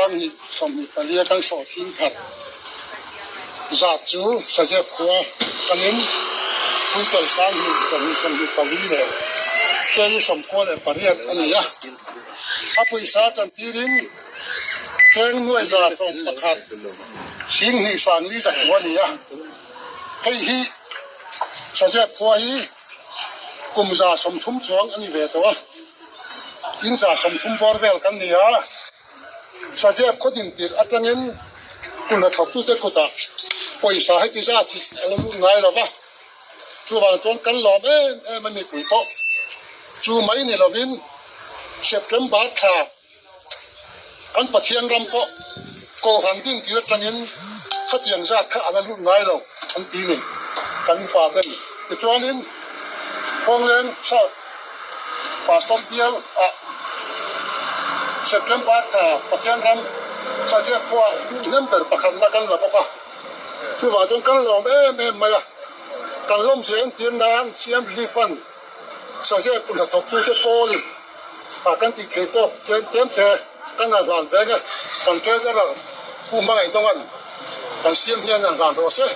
2024 kan sawhthing thar zat chu Sazep khua kanin quintal 2224 leh cheng 98 a ni a. A pawisa chantirin cheng 111 sing hnih sang li zakua a ni a. Hei hi Sazep khua hi kum 130 chuang a ni ve tawh a. In 130 bawr vel kan ni a. Sazep khaw din tirh atangin kun hnathawktute kutah pawisa heti zat hi a lo lut ngai lo va. Chuvang chuan kan lawm em em a mipui pawh chu mai ni lovin September thla kan Pathian ram pawh Kohhran din tir atangin khatiang zat kha a la lut ngai lo an ti ni kan upa ten. Tichuanin Kawnglen South Pastor bial ah September thla Pathian ram Saziak khua member pakhatna kan la bawk a. Chuvang chuan kan lawm em em mai a, kan lawmzia entir nan CM Relief Fund Saziak kut hnathawktute pawlin ah kan tih thei tawk tlem tlem te kan han hlan veng e, kan Treasurer Pu Hmangaihdawnga'n kan CM hian han hlan rawh se.